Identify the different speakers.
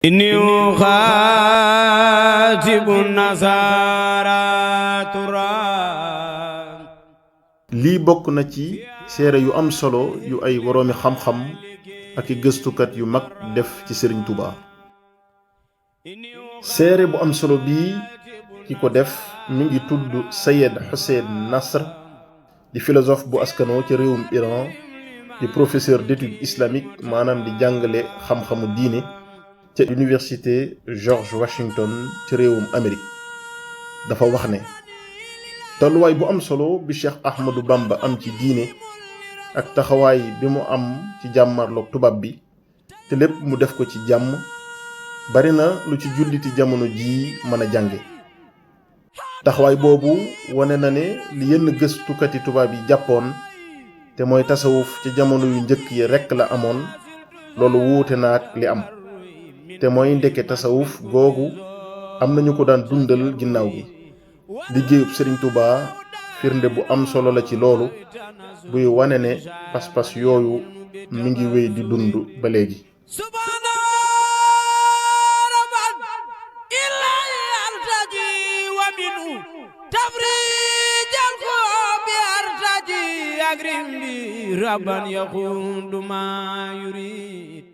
Speaker 1: inni uxaatibu nasaara tura.
Speaker 2: lii bokk na ci seere yu am solo yu ay woroomi xam-xam ak i gëstukat yu mag def ci Sëriñ Tuubaa. seere bu am solo bii ki ko def mi ngi tudd Sayed Hussein Nasr di philosophe bu askanoo ci réewum Iran di professeur d'études islamiques maanaam di jàngale xam-xamu diine ca université George Washington ci réewum Amérique. dafa wax ne tolluwaay bu am solo bi Cheikh Ahmadou Bamba am ci diine ak taxawaay bi mu am ci jàmmarloog tubaab bi te lépp mu def ko ci jàmm bari na lu ci julliti jamono jii mën a jànge. taxawaay boobu wane na ne li yenn gëstukati tubaab yi jàppoon te mooy tasawuf ci jamono yu njëkk yi rekk la amoon loolu wuute na ak li am te mooy ndeke tasawuf googu am nañu ko daan dundal ginnaaw gi. liggéeyub Sëriñ Tuubaa firnde bu am solo la ci loolu buy wane ne pas-pas yooyu mi ngi wéy di dund ba léegi.
Speaker 1: rabban yaxudu ma yurid